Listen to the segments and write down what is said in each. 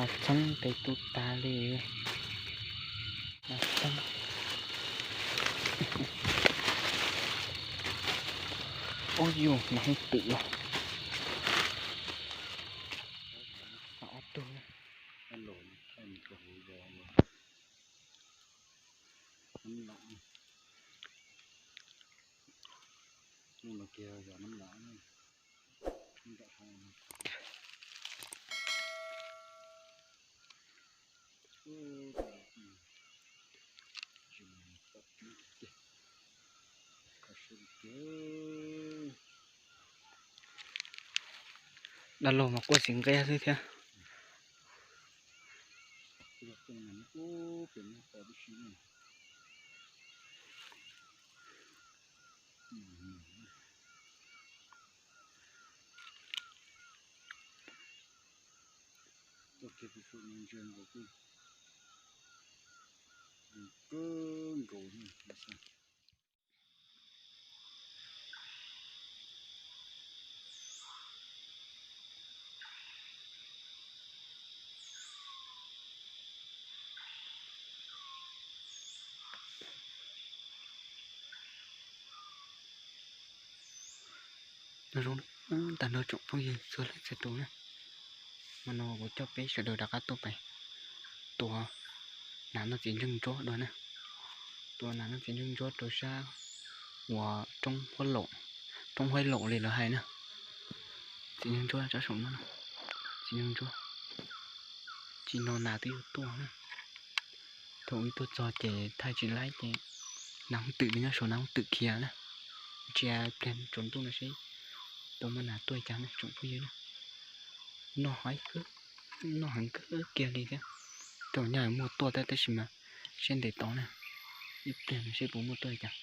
Txheeb tes tu tas li. Txheeb. Ub yus, nws haj twm los. Ob tug. Dab laug mas quaj xiv nqeeb xwb thiab. Nyob zoo tag nrho tsoom phooj ywg txhua leej txhua tus na, mas no kuv coj peb sawv daws rov qab tuaj pem tua nas noj txiv ntseej ntsuab dua na. Tua nas noj txiv ntseej ntsuab rau sab uas roob Huab Laum, roob Huab Laum li lawv hais na. Txiv ntseej ntsuab sab saum no, txiv ntseej ntsuab. Tsis no nas twb yuav tuaj na. Thaum wb tuaj txog ces thaij tsis laib ces nas hooj twm nyob saum nas hooj twm khiav na. Ntsia pliag tsaus ntuj no seb tua muaj nas tuaj cas na tsoom phooj ywg na. Noj heev, noj heev kawg kiag li thiab. Thaum nyaj muaj tuaj thiab tab sis mas siab ntev tod na. Ib pliag no seb puas muaj tuaj cas.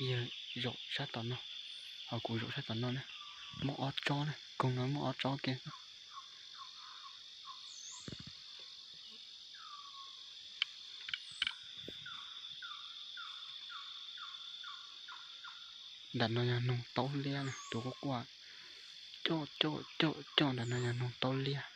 Yog zaum sab tom no, ho kuv zaum sab tom no na. Muaj ob tsob na, koog no muaj ob tsob kiag. Nram no yog noog taub liab na, tus quaj quaj coj coj coj coj, nram no yog noog taub liab.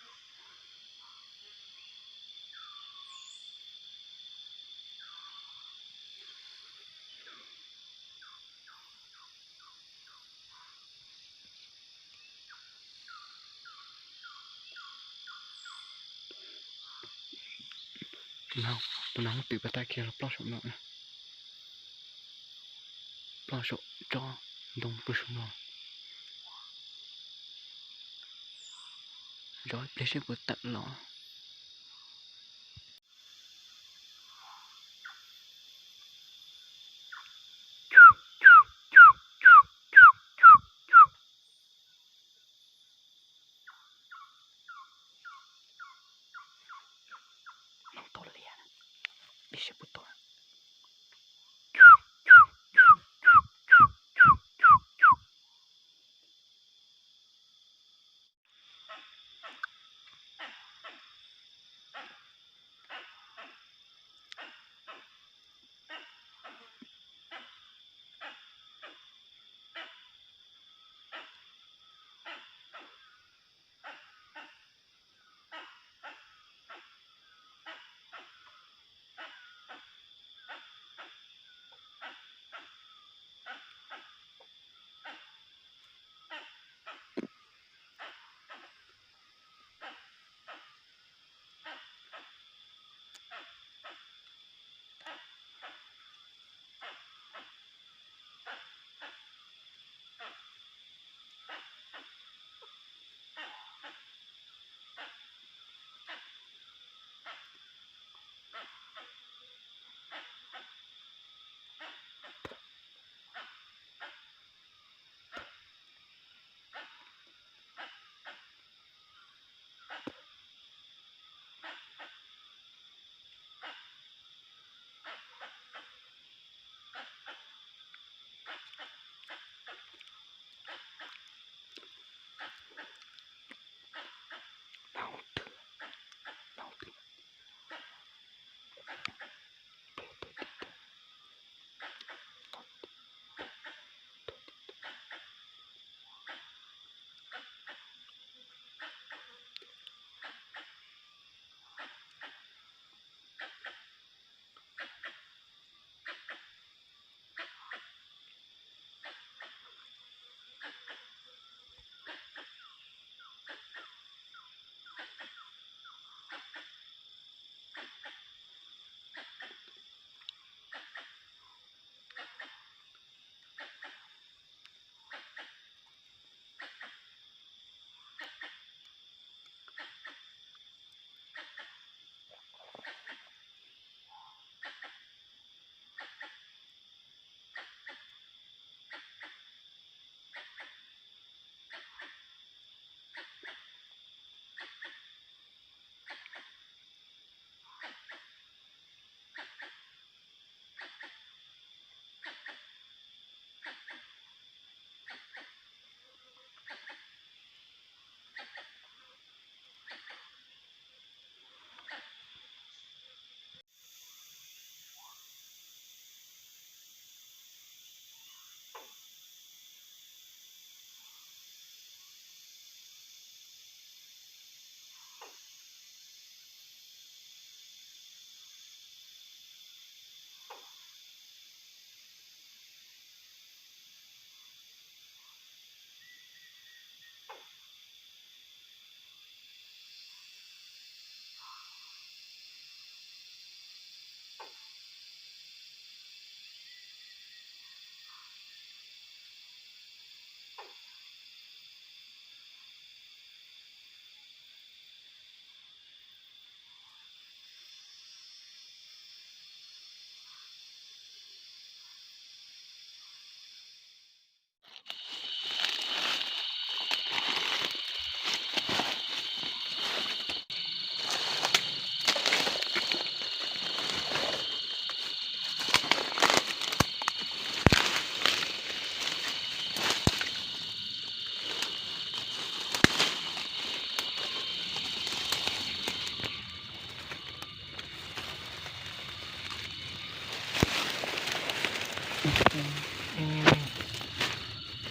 Tus nas hooj twm pas tag kiag los ploj saum no, ploj saum tsob ntoo pw saum no. Zov ib pliag seb puas tawm los. Noog taub liab, ib seb puas tuaj.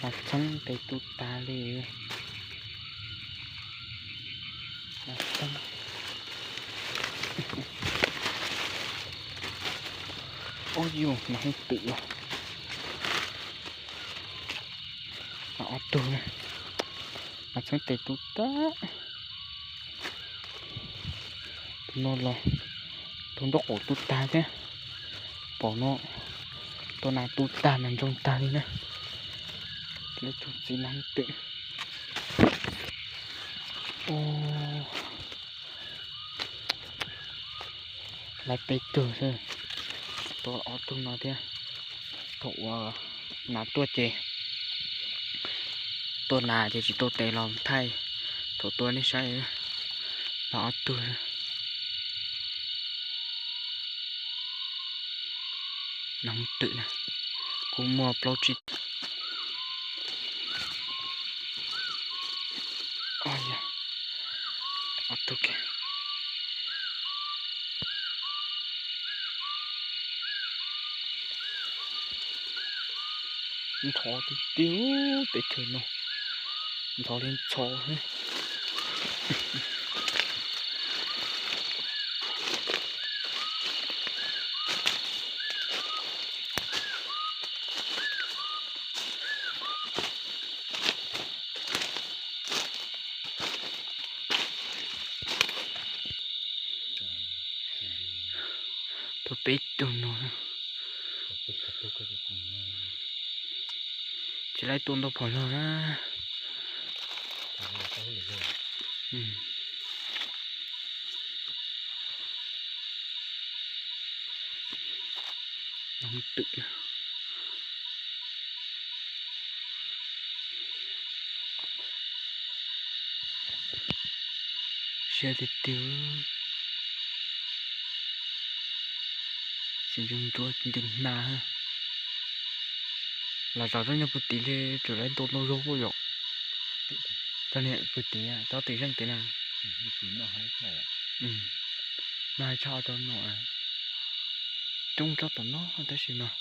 Los txheeb tes tu tag li. Los txheeb. Ub yus, mas hoob twm los. Los ob tug na. Los txheeb tes tu tag. Tus no los tus nraub qaum tu tag thiab. Pom no tua nas tu tag mas ntsoog tag li na. Lawv tus txiv nas twm. Lawv peb tug xwb, tua ob tug no thiab. Thaum uas nas tuaj ces, tua nas ces tsis tau tes los thaij. Thaum tua nej saib, los ob tug. Nas twm na, kuj muaj plaub tsib. Ob tug kiag. Ntxhov tiag tiag teb chaws no, ntxhov li ntxhov xwb. Tua peb tug no, tsis laib tua ntau phom zog na. Twm, siab tiag tiag. Tsis ntsuab ntsuab ntws hna. Los zov tsob nyuag puag tid li tseem laib tua ntau zog yom. Tsob niag puag tid, tsob tim zeej tid na. Noj hais tshaj tsob no. Coob tsob tom no tab sis mas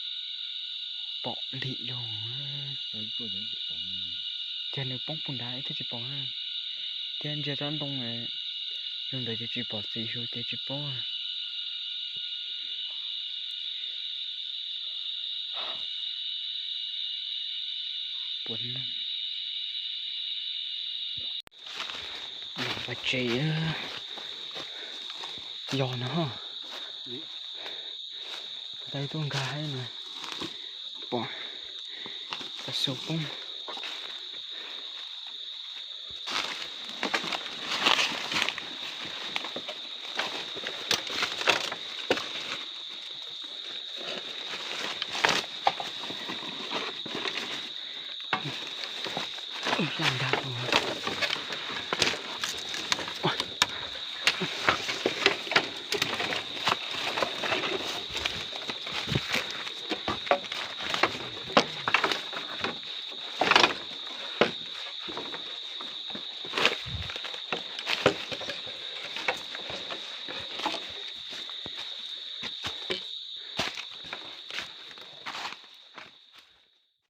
pom lim yog. Ces nws poob puag nrad thiaj tsis pom na. Thiab ntsia tsob ntoo zoo ntawd ces tsis pom txiv xyuas ces tsis paub. Puas, pas tsev yog no. Tais tuaj nkag haib no, pom pas xu poob. Ib ncaj ntag tus.